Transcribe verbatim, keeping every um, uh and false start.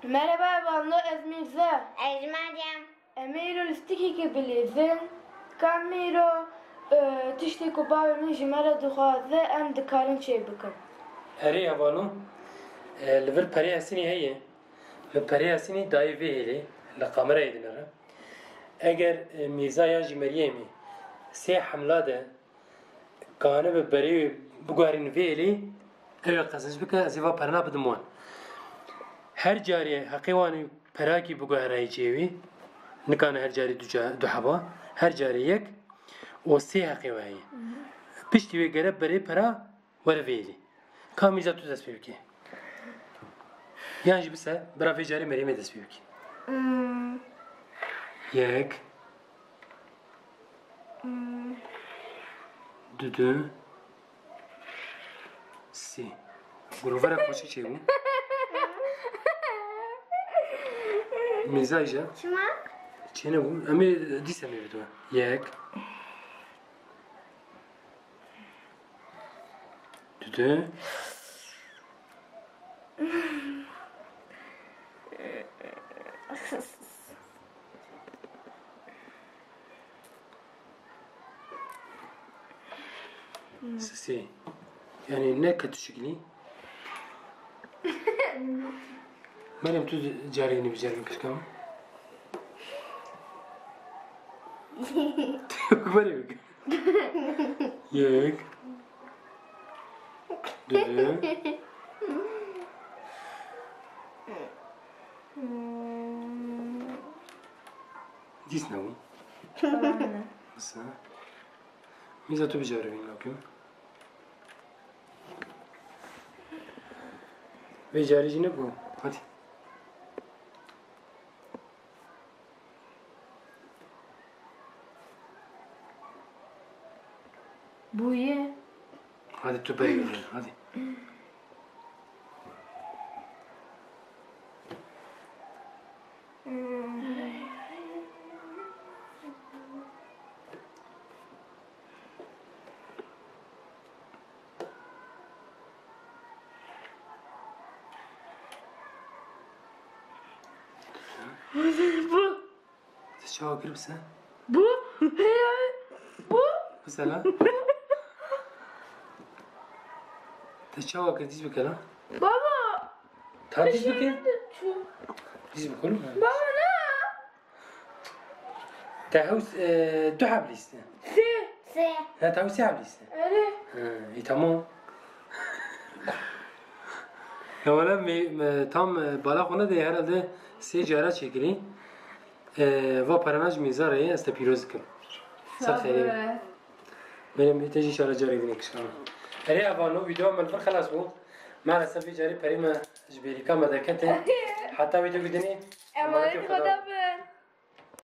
Merhaba, hevalno, ez Mîrze. Ez Meryem. Em ê îro lîstikekê bilîzin. Ka em ê îro, e, tiştê ku bavê min ji me re dixwaze, em dikarin çêbikin. Erê, hevalno, e, li vir perê Hesînî heye. Min perê Hesînî dayê vê hêlê, li kamerayê dinere. Eger, e, Mîrza yan jî Meryemê sê hemla de kanibe berê wê biguherînin vê hêlê, ew ê qezenc bike, ez ê va perena bidim wan. Her carê heqê wan ê perakî biguherayê cihê wê. Nikane her carê du ca-, du heba. Her carê yek û sê heqê we heye. Piştî wê gere berê pera were vê hêlê. Ka Mîrza tu dest pê bikî. Yan jî bise, bira vê carê Meryemê dest pê bikî. Hmm. Yek. Hmm. Dudu. Sê. Gurovera xweşik çêbû. Mîrza îja. Çima? Çênebû. Em ê dîsa em ê bidwe. Yek. Dudu. Sisê. Yani ne kötü şekli? Meryem, tu carê yeni bir carê kışkan. Meryem. Yek. Düdü. Dîs ne bû? Tamam. Misa. Mîza tu bicarî vîn lakin. Vê carî jî nebû. Hadi. Bûye. Hadi tu berê, hadi. Bu. Te çawa kir bise? Bu. Hey, bu. Mesela? Te çawa kir, dîs bike la? Baba. Ta dîs bike? Dîs bike oğlum. Baba, ne? Te hews, e, du heb lîste. Sê. Sê. He, te hews sê heb lîste. Erê. He, iyi, tamam. Ya wala me, me, tam, e, bala xwe nede, herhalde sê cara çêkirî. E, va perena ji Mîza re ye, ez te pîroz dikim. Ser xêrê. Benim te jî inşallah carê din kişkan. Erê, ava no video me li vir xelas bû. Maalesef vê carê perê me ji bêrîka me derkete. Heta video bidinê. Emanetê Xweda be.